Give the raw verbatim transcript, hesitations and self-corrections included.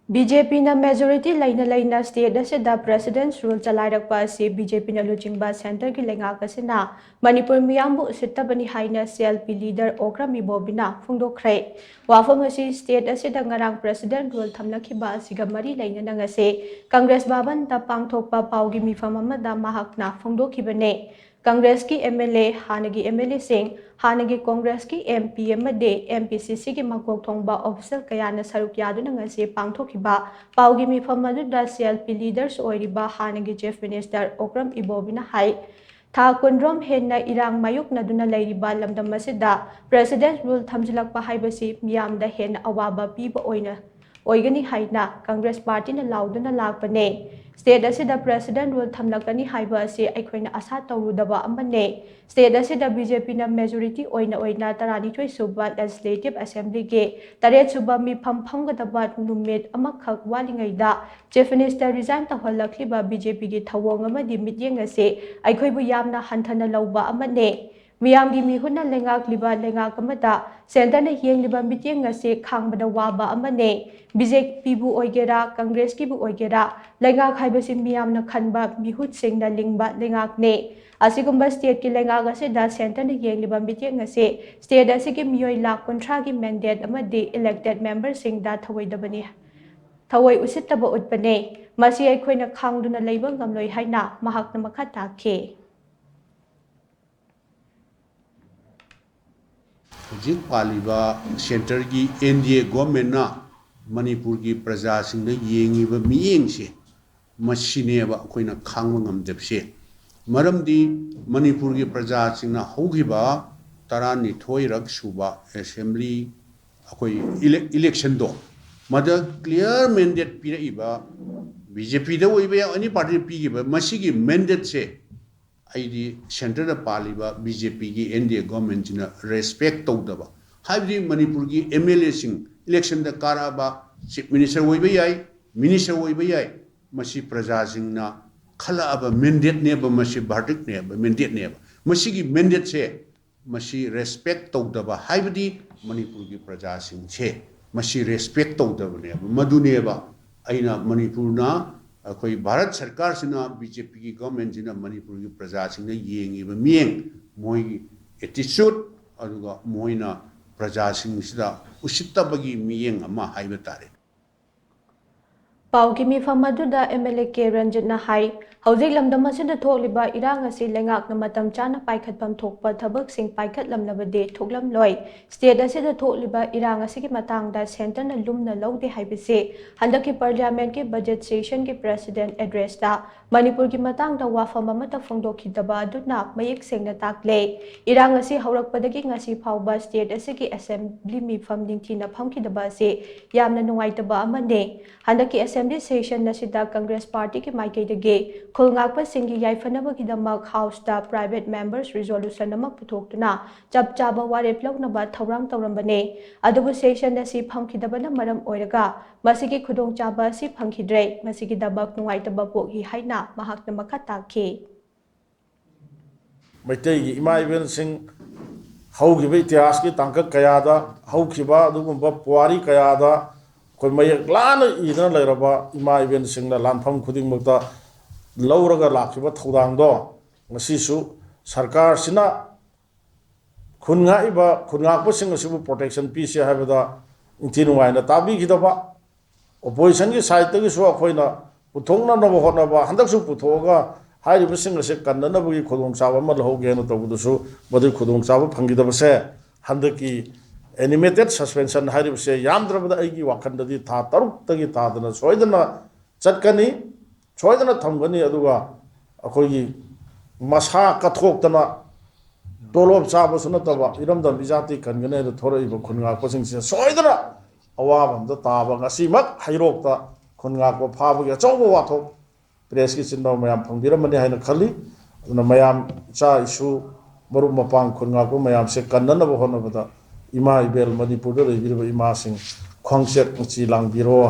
B J ꯄꯤꯅ majority ꯂꯩꯅ ꯂꯩꯅ state ꯑꯁꯤꯗ President's Rule ꯆꯂꯥꯏꯔꯛꯄ ꯑꯁꯤ ꯕꯤ ꯖꯦ ꯄꯤꯅ ꯂꯨꯆꯤꯡꯕ centreꯒꯤ ꯂꯩꯉꯥꯛ ꯑꯁꯤꯅ ꯃꯅꯤꯄꯨꯔ ꯃꯤꯌꯥꯝꯕꯨ ꯎꯁꯤꯠꯇꯕꯅꯤ ꯍꯥꯏꯅ C L P leader Okram ꯏꯕꯣꯕꯤꯅ ꯐꯣꯡꯗꯣꯛꯈ꯭ꯔꯦ꯫ ꯋꯥꯐꯝ ꯑꯁꯤ state ꯑꯁꯤꯗ ꯉꯔꯥꯡ President's Rule ꯊꯝꯂꯛꯈꯤꯕ ꯑꯁꯤꯒ ꯃꯔꯤ ꯂꯩꯅꯅ ꯉꯁꯤ Congress ꯚꯕꯟꯗ ꯄꯥꯡꯊꯣꯛꯄ ꯄꯥꯎꯒꯤ ꯃꯤꯐꯝ ꯑꯃꯗ ꯃꯍꯥꯛꯅ ꯐꯣꯡꯗꯣꯛꯈꯤꯕꯅꯤ꯫ Congressꯀꯤ M L A, ꯍꯥꯟꯅꯒꯤ M L Aꯁꯤꯡ, ꯍꯥꯟꯅꯒꯤ Congressꯀꯤ M P ꯑꯃꯗꯤ M P C Cꯒꯤ ꯃꯀꯣꯛ ꯊꯣꯡꯕ official ꯀꯌꯥꯅ ꯁꯔꯨꯛ ꯌꯥꯗꯨꯅ ꯉꯁꯤ ꯄꯥꯡꯊꯣꯛꯈꯤꯕ ꯄꯥꯎꯒꯤ ꯃꯤꯐꯝ ꯑꯗꯨꯗ C L P leaders ꯑꯣꯏꯔꯤꯕ ꯍꯥꯟꯅꯒꯤ Chief Minister ꯑꯣꯀ꯭ꯔꯝ ꯏꯕꯣꯕꯤꯅ ꯍꯥꯏ, ꯊꯥ ꯀꯨꯟꯔꯣꯝ ꯍꯦꯟꯅ ꯏꯔꯥꯡ ꯃꯥꯌꯣꯛꯅꯗꯨꯅ ꯂꯩꯔꯤꯕ ꯂꯝꯗꯝ ꯑꯁꯤꯗ President's Rule ꯊꯝꯖꯤꯜꯂꯛꯄ ꯍꯥꯏꯕꯁꯤ ꯃꯤꯌꯥꯝꯗ ꯍꯦꯟꯅ ꯑꯋꯥꯕ ꯄꯤꯕ ꯑꯣꯏꯅ ꯑꯣꯏꯒꯅꯤ ꯍꯥꯏꯅ Congress partyꯅ ꯂꯥꯎꯗꯨꯅ ꯂꯥꯛꯄꯅꯦ꯫ State ꯑꯁꯤꯗ President's Rule ꯊꯝꯂꯛꯀꯅꯤ ꯍꯥꯏꯕ ꯑꯁꯤ ꯑꯩꯈꯣꯏꯅ ꯑꯁꯥ ꯇꯧꯔꯨꯗꯕ ꯑꯃꯅꯦ꯫ State ꯑꯁꯤꯗ B J Pꯅ majority ꯑꯣꯏꯅ ꯑꯣꯏꯅ ꯇꯔꯥꯅꯤꯊꯣꯏ ꯁꯨꯕ Legislative Assemblyꯒꯤ ꯇꯔꯦꯠ ꯁꯨꯕ ꯃꯤꯐꯝ ꯐꯝꯒꯗꯕ ꯅꯨꯃꯤꯠ ꯑꯃꯈꯛ ꯋꯥꯠꯂꯤꯉꯩꯗ Chief Minister resign ꯇꯧꯍꯜꯂꯛꯂꯤꯕ B J Pꯒꯤ ꯊꯧꯑꯣꯡ ꯑꯃꯗꯤ ꯃꯤꯠꯌꯦꯡ ꯑꯁꯤ ꯑꯩꯈꯣꯏꯕꯨ ꯌꯥꯝꯅ ꯍꯟꯊꯅ ꯂꯧꯕ ꯑꯃꯅꯦ꯫ ꯃꯤꯌꯥꯝꯒꯤ ꯃꯤꯍꯨꯠꯅ ꯂꯩꯉꯥꯛꯂꯤꯕ ꯂꯩꯉꯥꯛ ꯑꯃꯗ centreꯅ ꯌꯦꯡꯂꯤꯕ ꯃꯤꯠꯌꯦꯡ ꯑꯁꯤ ꯈꯥꯡꯕꯗ ꯋꯥꯕ ꯑꯃꯅꯦ꯫ B J Pꯕꯨ ꯑꯣꯏꯒꯦꯔꯥ, Congressꯀꯤꯕꯨ ꯑꯣꯏꯒꯦꯔꯥ, ꯂꯩꯉꯥꯛ ꯍꯥꯏꯕꯁꯤ ꯃꯤꯌꯥꯝꯅ ꯈꯟꯕ ꯃꯤꯍꯨꯠꯁꯤꯡꯅ ꯂꯤꯡꯕ ꯂꯩꯉꯥꯛꯅꯦ꯫ ꯑꯁꯤꯒꯨꯝꯕ stateꯀꯤ ꯂꯩꯉꯥꯛ ꯑꯁꯤꯗ centreꯅ ꯌꯦꯡꯂꯤꯕ ꯃꯤꯠꯌꯦꯡ ꯑꯁꯤ state ꯑꯁꯤꯒꯤ ꯃꯤꯑꯣꯏ ꯂꯥꯈ ꯀꯨꯟꯊ꯭ꯔꯥꯒꯤ mandate ꯑꯃꯗꯤ elected memberꯁꯤꯡꯗ ꯊꯧꯑꯣꯏꯗꯕꯅꯤ, ꯊꯑꯣꯏ ꯎꯁꯤꯠꯇꯕ ꯎꯠꯄꯅꯦ꯫ ꯃꯁꯤ ꯑꯩꯈꯣꯏꯅ ꯈꯥꯡꯗꯨꯅ ꯂꯩꯕ ꯉꯝꯂꯣꯏ ꯍꯥꯏꯅ ꯃꯍꯥꯛꯅ ꯃꯈꯥ ꯇꯥꯈꯤ꯫ ꯍꯧꯖꯤꯛ ꯄꯥꯜꯂꯤꯕ centreꯒꯤ N D A governmentꯅ ꯃꯅꯤꯄꯨꯔꯒꯤ ꯄ꯭ꯔꯖꯥꯁꯤꯡꯗ ꯌꯦꯡꯉꯤꯕ ꯃꯤꯠꯌꯦꯡꯁꯦ, ꯃꯁꯤꯅꯦꯕ ꯑꯩꯈꯣꯏꯅ ꯈꯥꯡꯕ ꯉꯝꯗꯕꯁꯦ꯫ ꯃꯔꯝꯗꯤ ꯃꯅꯤꯄꯨꯔꯒꯤ ꯄ꯭ꯔꯖꯥꯁꯤꯡꯅ ꯍꯧꯈꯤꯕ ꯇꯔꯥꯅꯤꯊꯣꯏꯔꯛ ꯁꯨꯕ assembly ꯑꯩꯈꯣꯏ ele-, electionꯗꯣ, ꯃꯗ clear mandate ꯄꯤꯔꯛꯏꯕ, B J Pꯗ ꯑꯣꯏꯕ ꯌꯥꯏ, any partyꯗ ꯄꯤꯈꯤꯕ, ꯃꯁꯤꯒꯤ mandateꯁꯦ ꯑꯩꯗꯤ centreꯗ ꯄꯥꯜꯂꯤꯕ B J Pꯒꯤ N D A governmentꯁꯤꯅ respect ꯇꯧꯗꯕ, ꯍꯥꯏꯕꯗꯤ ꯃꯅꯤꯄꯨꯔꯒꯤ M L Aꯁꯤꯡ electionꯗ ꯀꯥꯔꯛꯑꯕ, Chief Minister ꯑꯣꯏꯕ ꯌꯥꯏ, minister ꯑꯣꯏꯕ ꯌꯥꯏ, ꯃꯁꯤ ꯄ꯭ꯔꯖꯥꯁꯤꯡꯅ ꯈꯜꯂꯛꯑꯕ mandateꯅꯦꯕ, ꯃꯁꯤ verdictꯅꯦꯕ, mandateꯅꯦꯕ꯫ ꯃꯁꯤꯒꯤ mandateꯁꯦ, ꯃꯁꯤ respect ꯇꯧꯗꯕ ꯍꯥꯏꯕꯗꯤ ꯃꯅꯤꯄꯨꯔꯒꯤ ꯄ꯭ꯔꯖꯥꯁꯤꯡꯁꯦ ꯃꯁꯤ ꯔꯦꯁꯄꯦꯛ ꯇꯧꯗꯕꯅꯦꯕ꯫ ꯃꯗꯨꯅꯦꯕ ꯑꯩꯅ ꯃꯅꯤꯄꯨꯔꯅ, ꯑꯩꯈꯣꯏ ꯚꯥꯔꯠ ꯁꯔꯀꯥꯔꯁꯤꯅ, ꯕꯤ ꯖꯦ ꯄꯤꯒꯤ ꯒꯚꯔꯟꯃꯦꯟꯁꯤꯅ ꯃꯅꯤꯄꯨꯔꯒꯤ ꯄ꯭ꯔꯖꯥꯁꯤꯡꯅ ꯌꯦꯡꯉꯤꯕ ꯃꯤꯠꯌꯦꯡ, ꯃꯣꯏꯒꯤ ꯑꯦꯇꯤꯆꯨꯠ, ꯑꯗꯨꯒ ꯃꯣꯏꯅ ꯄ꯭ꯔꯖꯥꯁꯤꯡꯁꯤꯗ ꯎꯁꯤꯠꯇꯕꯒꯤ ꯃꯤꯠꯌꯦꯡ ꯑꯃ ꯍꯥꯏꯕ ꯇꯥꯔꯦ꯫ ꯄꯥꯎꯒꯤ ꯃꯤꯐꯝ ꯑꯗꯨꯗ ꯑꯦꯝ ꯑꯦꯜ ꯑꯦ ꯀꯦ ꯔꯟꯖꯤꯠꯅ ꯍꯥꯏ, ꯍꯧꯖꯤꯛ ꯂꯝꯗꯝ ꯑꯁꯤꯗ ꯊꯣꯛꯂꯤꯕ ꯏꯔꯥꯡ ꯑꯁꯤ ꯂꯩꯉꯥꯛꯅ ꯃꯇꯝ ꯆꯥꯅ ꯄꯥꯏꯈꯠꯐꯝ ꯊꯣꯛꯄ ꯊꯕꯛꯁꯤꯡ ꯄꯥꯏꯈꯠꯂꯝꯂꯕꯗꯤ ꯊꯣꯛꯂꯝꯂꯣꯏ꯫ ꯁ꯭ꯇꯦꯠ ꯑꯁꯤꯗ ꯊꯣꯛꯂꯤꯕ ꯏꯔꯥꯡ ꯑꯁꯤꯒꯤ ꯃꯇꯥꯡꯗ ꯁꯦꯟꯇꯔꯅ ꯂꯨꯝꯅ ꯂꯧꯗꯦ ꯍꯥꯏꯕꯁꯤ ꯍꯟꯗꯛꯀꯤ ꯄꯥꯔꯂꯤꯌꯥꯃꯦꯟꯠꯀꯤ ꯕꯖꯦꯠ ꯁꯦꯁꯟꯒꯤ ꯄ꯭ꯔꯦꯁꯤꯗꯦꯟꯠ ꯑꯦꯗ꯭ꯔꯦꯁꯇ ꯃꯅꯤꯄꯨꯔꯒꯤ ꯃꯇꯥꯡꯗ ꯋꯥꯐꯝ ꯑꯃꯠꯇ ꯐꯣꯡꯗꯣꯛꯈꯤꯗꯕ ꯑꯗꯨꯅ ꯃꯌꯦꯛ ꯁꯦꯡꯅ ꯇꯥꯛꯂꯦ꯫ ꯏꯔꯥꯡ ꯑꯁꯤ ꯍꯧꯔꯛꯄꯗꯒꯤ ꯉꯁꯤ ꯐꯥꯎꯕ ꯁ꯭ꯇꯦꯠ ꯑꯁꯤꯒꯤ ꯑꯦꯁꯦꯝꯕ꯭ꯂꯤ ꯃꯤꯐꯝ ꯅꯤꯡꯊꯤꯅ ꯐꯝꯈꯤꯗꯕ ꯑꯁꯤ ꯌꯥꯝꯅ ꯅꯨꯡꯉꯥꯏꯇꯕ ꯑꯃꯅꯤ꯫ ꯍꯟꯗꯛꯀꯤ ꯑꯦꯁꯦꯝꯕ꯭ꯂꯤ ꯁꯦꯁꯟ ꯑꯁꯤꯗ ꯀꯪꯒ꯭ꯔꯦꯁ ꯄꯥꯔꯇꯤꯒꯤ ꯃꯥꯏꯀꯩꯗꯒꯤ ꯈꯨꯜ ꯉꯥꯛꯄꯁꯤꯡꯒꯤ ꯌꯥꯏꯐꯅꯕꯒꯤꯗꯃꯛ ꯍꯥꯎꯁꯇ ꯄ꯭ꯔꯥꯏꯚꯦꯠ ꯃꯦꯝꯕꯔꯁ ꯔꯤꯖꯣꯂꯨꯁꯟ ꯑꯃ ꯄꯨꯊꯣꯛꯇꯨꯅ ꯆꯞ ꯆꯥꯕ ꯋꯥꯔꯦꯞ ꯂꯧꯅꯕ ꯊꯧꯔꯥꯡ ꯇꯧꯔꯝꯕꯅꯤ꯫ ꯑꯗꯨꯕꯨ ꯁꯦꯁꯟ ꯑꯁꯤ ꯐꯝꯈꯤꯗꯕꯅ ꯃꯔꯝ ꯑꯣꯏꯔꯒ ꯃꯁꯤꯒꯤ ꯈꯨꯗꯣꯡꯆꯥꯕ ꯑꯁꯤ ꯐꯪꯈꯤꯗ꯭ꯔꯦ꯫ ꯃꯁꯤꯒꯤꯗꯃꯛ ꯅꯨꯡꯉꯥꯏꯇꯕ ꯄꯣꯛꯏ ꯍꯥꯏꯅ ꯃꯍꯥꯛꯅ ꯃꯈꯥ ꯇꯥꯈꯤ꯫ ꯃꯩꯇꯩꯒꯤ ꯏꯃꯥ ꯏꯕꯦꯜꯁꯤꯡ ꯍꯧꯈꯤꯕ ꯏꯇꯤꯍꯥꯁꯀꯤ ꯇꯥꯡꯀꯛ ꯀꯌꯥꯗ ꯍꯧꯈꯤꯕ ꯑꯗꯨꯒꯨꯝꯕ ꯄꯨꯋꯥꯔꯤ ꯀꯌꯥꯗ ꯑꯩꯈꯣꯏ ꯃꯌꯦꯛ ꯂꯥꯅ ꯏꯗꯨꯅ ꯂꯩꯔꯕ ꯏꯃꯥ ꯏꯕꯦꯜꯁꯤꯡꯅ ꯂꯥꯟꯐꯝ ꯈꯨꯗꯤꯡꯃꯛꯇ ꯂꯧꯔꯒ ꯂꯥꯛꯈꯤꯕ ꯊꯧꯗꯥꯡꯗꯣ ꯉꯁꯤꯁꯨ ꯁꯔꯀꯥꯔꯁꯤꯅ ꯈꯨꯟ ꯉꯥꯛꯏꯕ ꯈꯨꯟ ꯉꯥꯛꯄꯁꯤꯡ ꯑꯁꯤꯕꯨ ꯄ꯭ꯔꯣꯇꯦꯛꯁꯟ ꯄꯤꯁꯤ ꯍꯥꯏꯕꯗ ꯏꯟꯊꯤ ꯅꯨꯡꯉꯥꯏꯅ ꯇꯥꯕꯤꯈꯤꯗꯕ, ꯑꯣꯄꯣꯖꯤꯁꯟꯒꯤ ꯁꯥꯏꯠꯇꯒꯤꯁꯨ ꯑꯩꯈꯣꯏꯅ ꯄꯨꯊꯣꯛꯅꯅꯕ ꯍꯣꯠꯅꯕ, ꯍꯟꯗꯛꯁꯨ ꯄꯨꯊꯣꯛꯑꯒ ꯍꯥꯏꯔꯤꯕꯁꯤꯡ ꯑꯁꯤ ꯀꯟꯅꯅꯕꯒꯤ ꯈꯨꯗꯣꯡꯆꯥꯕ ꯑꯃ ꯂꯧꯍꯧꯒꯦ ꯍꯥꯏꯅ ꯇꯧꯕꯗꯁꯨ ꯃꯗꯨꯒꯤ ꯈꯨꯗꯣꯡꯆꯥꯕ ꯐꯪꯈꯤꯗꯕꯁꯦ ꯍꯟꯗꯛꯀꯤ ꯑꯦꯅꯤꯃꯦꯇꯦꯠ ꯁꯁꯄꯦꯟꯁꯟ ꯍꯥꯏꯔꯤꯕꯁꯦ ꯌꯥꯝꯗ꯭ꯔꯕꯗ ꯑꯩꯒꯤ ꯋꯥꯈꯜꯗꯗꯤ ꯊꯥ ꯇꯔꯨꯛꯇꯒꯤ ꯇꯥꯗꯅ ꯁꯣꯏꯗꯅ ꯆꯠꯀꯅꯤ꯫ ꯁꯣꯏꯗꯅ ꯊꯝꯒꯅꯤ꯫ ꯑꯗꯨꯒ ꯑꯩꯈꯣꯏꯒꯤ ꯃꯁꯥ ꯀꯠꯊꯣꯛꯇꯅ ꯇꯣꯂꯣꯞ ꯆꯥꯕꯁꯨ ꯅꯠꯇꯕ ꯏꯔꯝꯗꯝ ꯏꯖꯥꯇꯤ ꯀꯟꯒꯅꯤ ꯍꯥꯏꯅ ꯊꯣꯔꯛꯏꯕ ꯈꯨꯟ ꯉꯥꯛꯄꯁꯤꯡꯁꯤꯅ ꯁꯣꯏꯗꯅ ꯑꯋꯥꯕ ꯑꯃꯗ ꯇꯥꯕ ꯉꯁꯤꯃꯛ ꯍꯩꯔꯣꯛꯇ ꯈꯨꯟ ꯉꯥꯛꯄ ꯐꯥꯕꯒꯤ ꯑꯆꯧꯕ ꯋꯥꯊꯣꯛ ꯄ꯭ꯔꯦꯁꯀꯤ ꯏꯆꯤꯟ ꯏꯅꯥꯎ ꯃꯌꯥꯝ ꯐꯪꯕꯤꯔꯝꯃꯅꯤ ꯍꯥꯏꯅ ꯈꯜꯂꯤ꯫ ꯑꯗꯨꯅ ꯃꯌꯥꯝ ꯏꯆꯥ ꯏꯁꯨ ꯃꯔꯨꯞ ꯃꯄꯥꯡ ꯈꯨꯟ ꯉꯥꯛꯄ ꯃꯌꯥꯝꯁꯦ ꯀꯟꯅꯅꯕ ꯍꯣꯠꯅꯕꯗ ꯏꯃꯥ ꯏꯕꯦꯜ ꯃꯅꯤꯄꯨꯔꯗ ꯂꯩꯕꯤꯔꯤꯕ ꯏꯃꯥꯁꯤꯡ ꯈ꯭ꯋꯥꯡꯆꯦꯠ ꯃꯆꯤ ꯂꯥꯡꯕꯤꯔꯣ꯫